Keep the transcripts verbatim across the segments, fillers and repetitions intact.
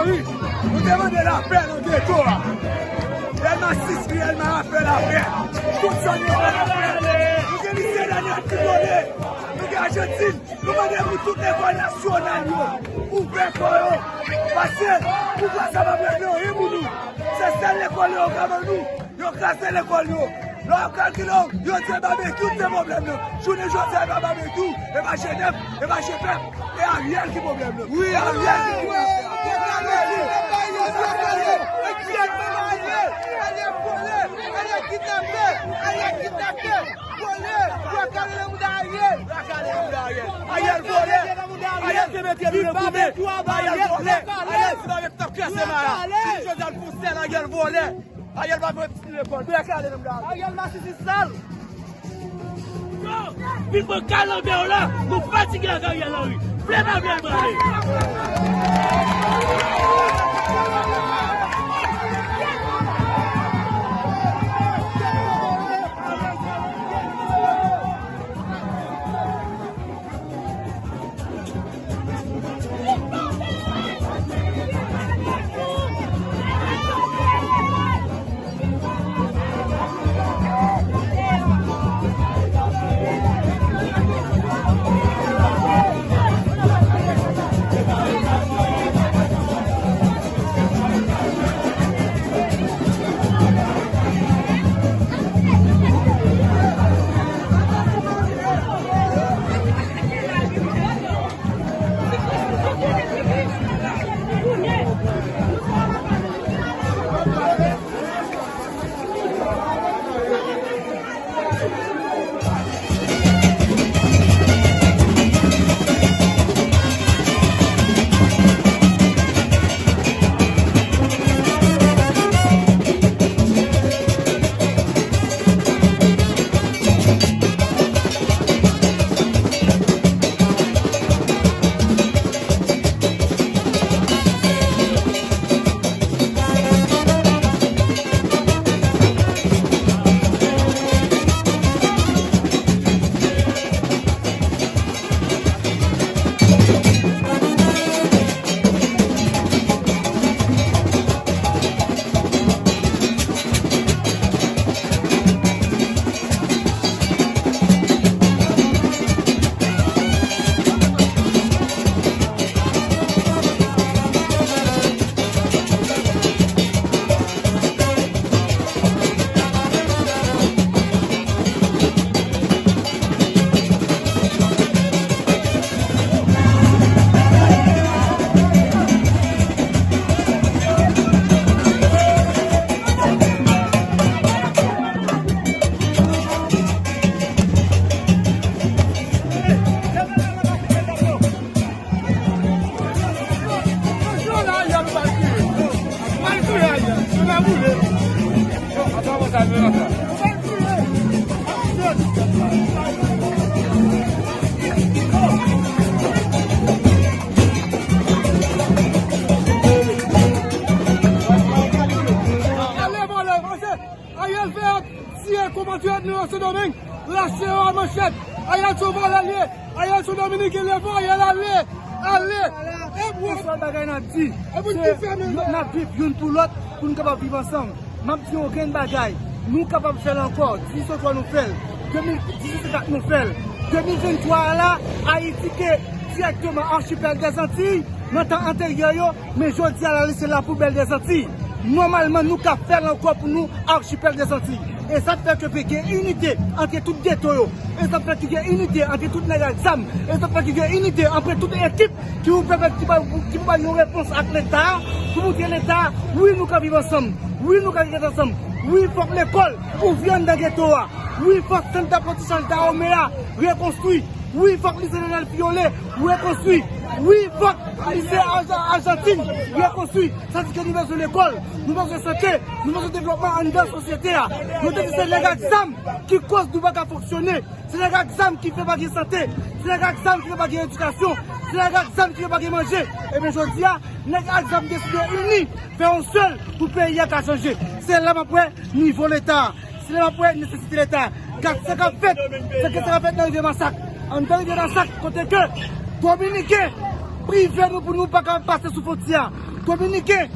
Wi, nou te mande lapè nan geto a. Delma sis, Delma a fè lapè. Tout zòn yo fè lapè. Nou gen Lycée Daniel ki vole. Nou gen Ajantin. Nou mande pou tout lekòl nasyonal yo ouvè kò yo. Paske pouvwa sa p ap regle anyen pou nou. Se sèl lekòl yo ka ban nou. Yo kraze lekòl yo. Lè w ap kalkile w, yo di e babekyou ki te pwoblèm nan. Jounen jodi a, e pa babekyou, e pa G nèf, e pa G pèp, e Ariel ki pwoblèm nan. Wi, Ariel ki pwoblèm nan. Ariel vole, Ariel kidnape, Ariel kidnape, vole, bwa kale nan mouda Ariel. Bwa kale nan mouda Ariel. Ariel vole, Ariel te mete nou nan goumen, Ariel vole, Ariel ti babekyou t ap kraze mara. Jounen jodi a, l fè yon sèl Ariel vole. Ariel pa vle pitit lekòl. Bwa kale nan mouda Ariel. Ariel masisi sal. Yo, vin pran kalanbè w la. Nou fatige ak Ariel Henry. Vle pa vle, l prale. Ariel fè ap tiye konpatriyòt nou yo Sendomeng, lache yo a manchèt. Ariel se yon vòlè l ye. Ariel se yon Dominiken, leve, Ariel ale, ale. E pou yon sèl bagay n ap di, se n ap viv youn pou lòt pou nou kapab viv ansanm. M ap di yon grenn bagay, nou kapab fè l ankò. Dizuit sèt twa nou fè l, de mil, dizuit sèt kat nou fè l. De mil venntwa a la, Ayiti te dirèkteman Archipel des Antilles nan tan anteryè yo, men jodi a la li se lapoubèl dèzantiy. Nòmalman, nou ka fè l ankò pou nou Archipel dèzantiy. E sa k fè ke pe gen inite ant tout geto yo. E sa k fè ki gen inite ant tout nèg ak zam. E sa k fè ki gen inite ant tout ekip ki pou pèmèt, ki pou, ki pou bay yon repons ak Leta a, pou montre Leta a, wi, nou ka viv ansanm. Wi, nou ka viv ansanm. Wi, fòk lekòl ouvri anndan geto a. Wi, fòk sant daprantisaj Dahomey a rekonstwi. Wi, fòk lise Daniel Fiolet rekonstwi. Wi, fòk lise Aja-, Ajantin rekonstwi. Sa di ke nou bezwen lekòl, nou bezwen sante, nou bezwen devlòpman anndan sosyete a. Nou te di se nèg ak zam ki koz nou pa ka fonksyone. Se nèg ak zam ki fè pa gen sante. Se nèg ak zam ki fè pa gen edikasyon. Se nèg ak zam ki fè pa gen manje. Ebyen, jodi a, nèg ak zam deside ini, fè yon sèl pou peyi a ka chanje. Se la m ap wè nivo Leta a. Se la m ap wè nesesite Leta a. Gad sa k ap fèt, sa k, sa k ap fèt nan Rivyè Masak. Anndan Rivyè Masak, kote ke Dominiken prive nou pou nou pa ka pase sou fwontyè a. Dominiken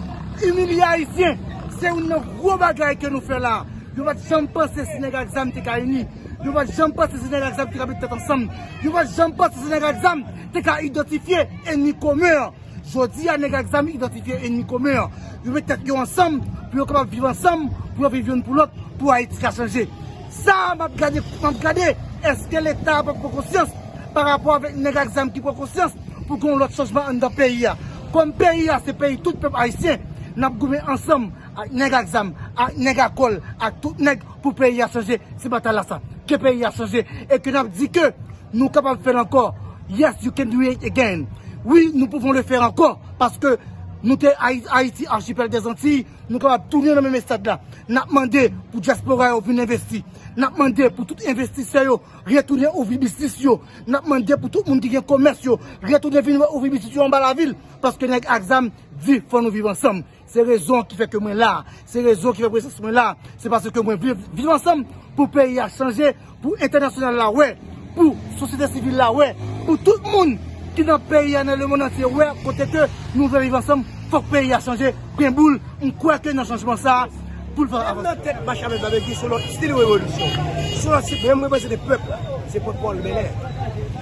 imilye Ayisyen, se youn nan gwo bagay ke nou fè la. Yo pa t janm panse si nèg ak zam te ka ini. Yo pa t janm panse si nèg ak zam te ka met tèt ansanm. Yo pa t janm panse si nèg ak zam te ka idantifye enmi komen an. Jodi a, nèg ak zam idantifye enmi komen an. Yo met tèt yo ansanm pou yo kapab viv ansanm, pou yo viv youn pou lòt, pou Ayiti ka chanje. Sa a, m ap gade, m ap gade, èske Leta a p ap pran konsyans pa rapò avèk nèg ak zam ki pran konsyans pou gen yon lòt chanjman anndan peyi a? Kòm peyi a se peyi tout pèp ayisyen, n ap goumen ansanm ak nèg ak zam, ak nèg ak kòl, ak tout nèg pou peyi a chanje. Se batay la sa. Ke peyi a chanje e ke n ap di ke nou kapab fè l ankò. Yes, you can do it again. Wi, nous pouvons le faire encore, paske nou te Haï- Haïti, Archipel des Antilles, nou kapab tounen nan menm estad la. N ap mande pou dyaspora yo vin envesti. N ap mande pou tout envestisè yo retounen ouvri biznis yo. N ap mande pou tout moun ki gen komès yo retounen vin ouvri biznis yo anba lavil, paske nèg ak zam di fò nou viv ansanm. Se rezon ki fè ke mwen la. Se rezon ki fè prezans mwen la. Se paske mwen vle viv ansanm pou peyi a chanje, pou entènasyonal la wè, pou sosyete sivil la wè, pou tout moun ki nan peyi a, nan lemonn antye wè kote ke nou vle viv ansanm, fòk peyi a chanje, grenn boul, m kwè ke nan chanjman sa a, pou l fè avanse. Nan tèt Mach avèk Babekyou, se yon lòt stil revolisyon. Se yon lòt stil, mwen, m reprezante pèp la. Se pòtpawòl Bèlè.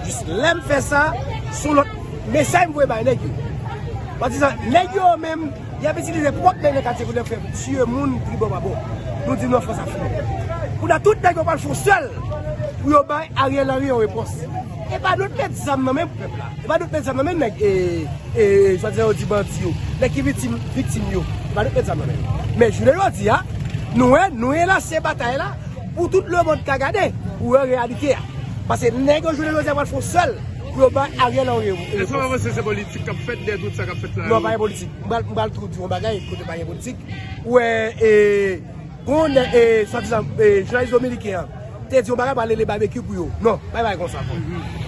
Jis lè m fè sa, se yon lòt mesaj m voye bay nèg yo. Patizan, nèg yo menm, y ap itilize pwòp nèg nan katye pou nèg fè tiye moun tribò pa bò. Nou di non, fò sa fini. Kounye a, tout nèg yo pral fè yon sèl pou yo bay Ariel Henry yon repons. E pa nou k met zam nan men pèp la. E pa nou k met zam nan men nèg, e, e, swadizan yo di bandi yo. Nèg ki viktim, viktim yo. E pa nou k met zam nan men yo. Men jounen jodi a, nou wè, nou relanse batay la pou tout lemonn ka gade, pou wè reyalite a. Paske nèg yo jounen jodi a pral fè yon sèl pou yo bay Ariel Henry yon repons. Èske w pa panse se politik k ap fèt dèyè tout sa k ap fèt la yo? Non, pa gen politik. M pral, m pral tou di yon bagay, kote pa gen politik. Ou wè, e, gon nèg, e, swadizan, e, jounalis dominiken an te di yon bagay, pral rele Babekyou pou yo. Non, pa gen bagay konsa ankò.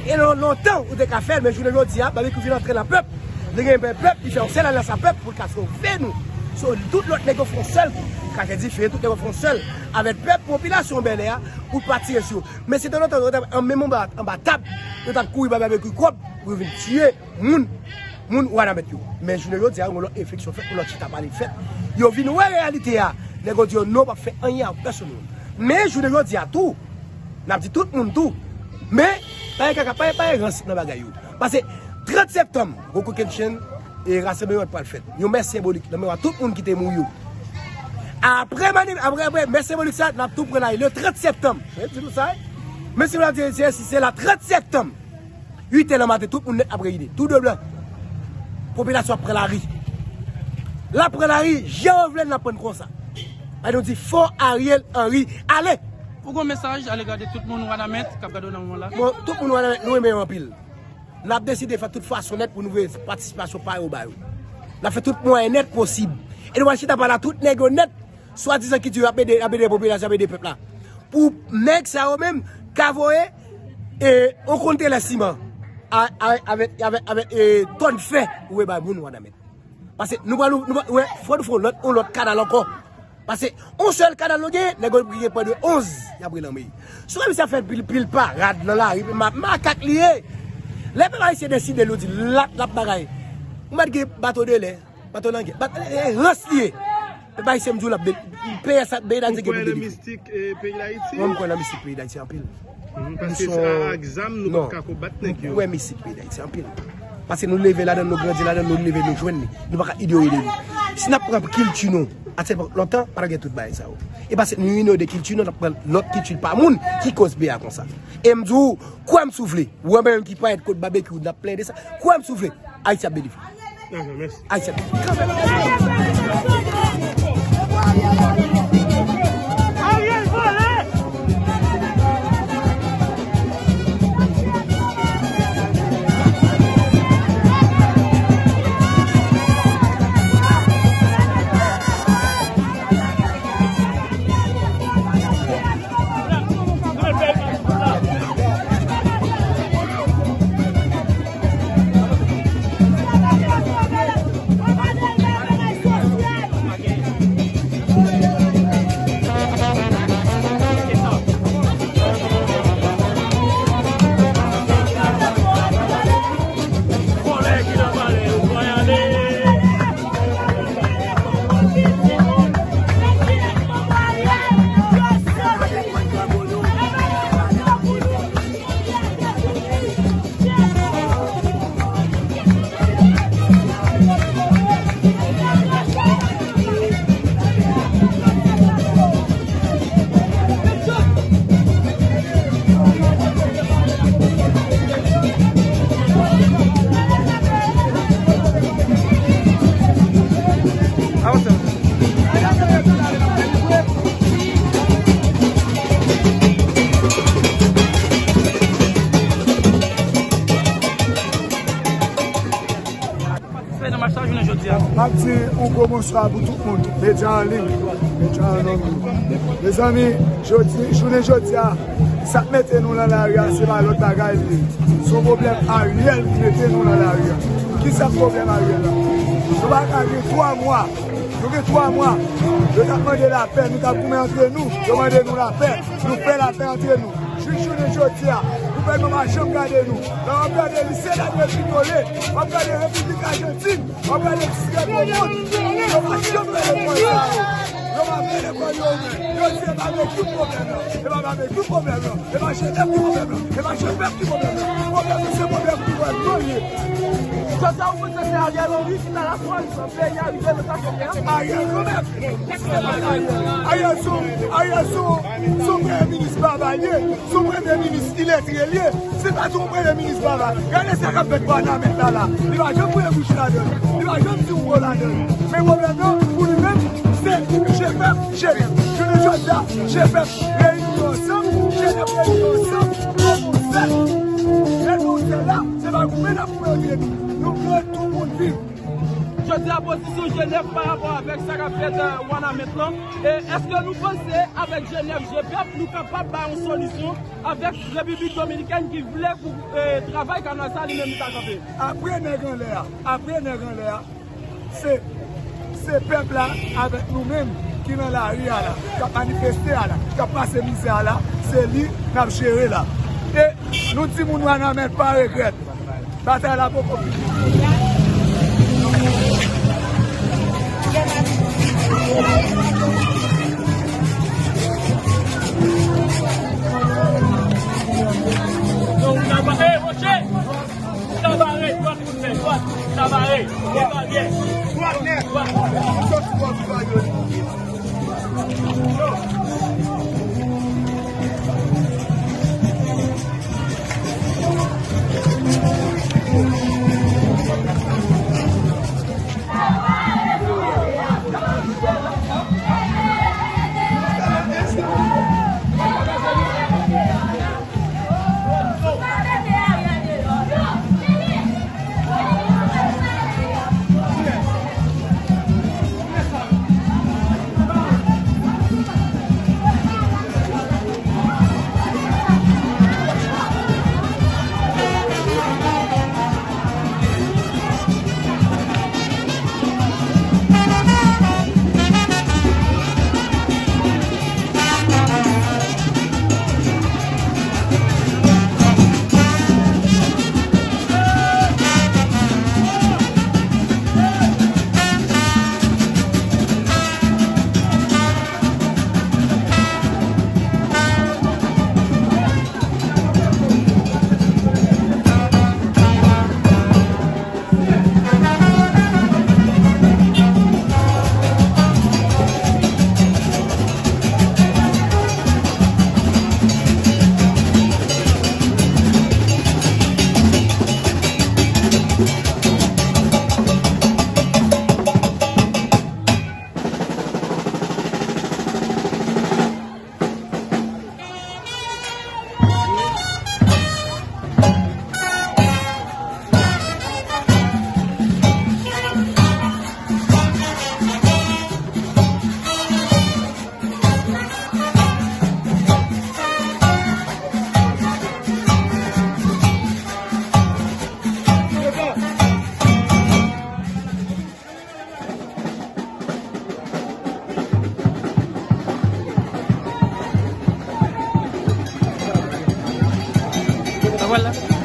E lon-, lontan, ou te ka fè l, men jounen jodi a, Babekyou vin antre nan pèp. Li gen pèp, li fè yon sèl alyans a pèp pou l ka sove nou. So, tout lòt nèg yo fè yon sèl, krache dife, tout nèg yo fè yon sèl avèk pèp, popilasyon Bèlè a, pou pa tire sou yo. Men si te lontan, yo t ap, an menm anba, anba tab, yo t ap kouri bay Babekyou kòb, pou yo vin tiye moun, moun Wanament yo. Men jounen jodi a, yon lòt refleksyon fèt, yon lòt chita pale fèt. Yo vin wè reyalite a. Nèg yo di yo non, p ap fè anyen ak pèsonn moun. Men jounen jodi a tou, n ap di tout moun tou. Men, pa gen kaka, pa gen, pa gen rans nan bagay yo. Pase trant septanm, Wokokenshin, e rasanbleman pral fèt. Yon mès senbolik nan memwa tout moun ki te mouri yo. Apre mani-, apre, apre mès senbolik sa, n ap tou pran lari le trant septanm. Mwen di nou sa, wi. Men si nou la di, se, se la trant septanm. Uit è nan maten, tout moun nèt ap reyini. Tou de blan. Popilasyon ap pran lari. L ap pran lari, jan yo vle l, n ap pran konsa. Ay, nou di fò Ariel Henry ale! Ou gon mesaj alega de tout moun Wanament k ap gade w nan moman la? Bon, tout moun Wanament, nou renmen yo anpil. N ap deside fè tout fason nèt pou nou voye patisipasyon pa yo ba yo. N ap fè tout mwayen nèt posib. E nou pral chita pale a tout nèg yo nèt, swadizan ki di yo ap ede, ap ede popilasyon, ap ede pèp la. Pou nèg sa yo menm ka voye, e, yon kontenè siman a, a, avèk, avèk, avèk, e, tòn fè pou voye bay moun Wanament. Pase nou pral, nou pral, wè, fò nou fè yon lòt, yon lòt kanal ankò. Pase yon sèl kanal nou gen, nèg yo gen pwè de onz y ap relanme. Sou misye ap fè pil, pil parad nan lari, ma-, makak li ye. Lè pèp ayisyen deside l, yo di l ap, l ap bagay. Ou mèt gen bato de lè, bato langèt, bat-, e, e, rans li ye. Pèp ayisyen m di w l ap de-, peyi sa, peyi Dayiti gen pou delivre. Ou kwè nan mistik, e, peyi Dayiti? Mwen, m kwè nan mistik peyi Dayiti anpil. Mhm, paske se a, ak zam nou p ap ka konbat nèg yo. M kwè mistik peyi Dayiti anpil. Paske nou leve ladan l, nou grandi ladan l, nou leve, nou jwenn li. Nou pa ka inyore li. Si n ap pran kilti nou, atè lontan, pa t ap gen tout bagay sa yo. E paske nou inyore kilti nou, n ap pran lòt kilti pa moun ki koz peyi a konsa. E m di w, kwè m si w vle, ou wè menm ki parèt kot Babekyou, n ap plede sa, kwè m si w vle, Ayiti ap delivre. Dakò, mèsi. Ayiti ap delivre. Di yon gwo bonswa pou tout moun. Medya an liy, medya an liy. Mezanmi, jodi, jounen jodi a, sa k mete nou nan lari a, se pa lòt bagay li ye. Se yon pwoblèm Ariel ki mete nou nan lari a. Kisa k pwoblèm Ariel la? Nou pa ka gen twa mwa. Nou gen twa mwa. Yo t ap mande lapè, nou t ap goumen antre nou. Yo mande nou lapè. Nou fè lapè antre nou. Jis jounen jodi a, gouvènman pa janm gade nou. Lè w ap gade li, se Daniel Pitole, w ap gade Repiblik Ajantin, w ap gade Srè Komod. Yo pa janm fè lekòl sa yo. Yo pa fè lekòl yo. Yo di e pa Bèbèk ki pwoblèm nan. E pa Bèbèk ki pwoblèm nan. E pa Jenèf ki pwoblèm nan. E pa Jewpèp ki pwoblèm nan. Pwoblèm nan se pwoblèm gouvènman li ye. Jodi a, ou panse se Ariel Henry ki ta la kòz peyi a rive nan sa k ye a? Ariel kanmenm. Ariel se yon, Ariel se yon, se yon premye minis baba li ye, se yon premye minis iletre li ye. Se pa yon premye minis baba. Gade sa k ap fèt Wanament la la. Li pa janm voye bouch ladan l. Li pa janm di yon mo ladan l. Men pwoblèm nan, pou li menm, se Jewpèp, Jenèf. Jounen jodi a, Jewpèp reyini yo ansanm, Jenèf reyini yo ansanm, pou yo fè. Lè nou fè la, se pa goumen n ap goumen antre nou. Nou vle tout moun viv. Jodi a, pozisyon Jenèf pa rapò avèk sa k ap fèt, eh, Wanament lan. E èske nou panse avèk Jenèf, Jewpèp, nou kapab bay yon solisyon avèk Repiblik Dominikèn ki vle pou, eh, travay kanal sa li menm li ta kanpe? Apre nèg anlè a, apre nèg anlè a, se, se pèp la avèk nou menm ki nan lari a la, k ap manifeste a la, k ap pase mizè a la, se li n ap jere la. E nou timoun Wanament pa regrèt. Batay la poko fini. Yo, ou ta ba-, eh, Roche! Ou ta bare, dwat, kout men, dwat, ou ta bare, ou ta bare. Dwat, dwat. Sa pral la.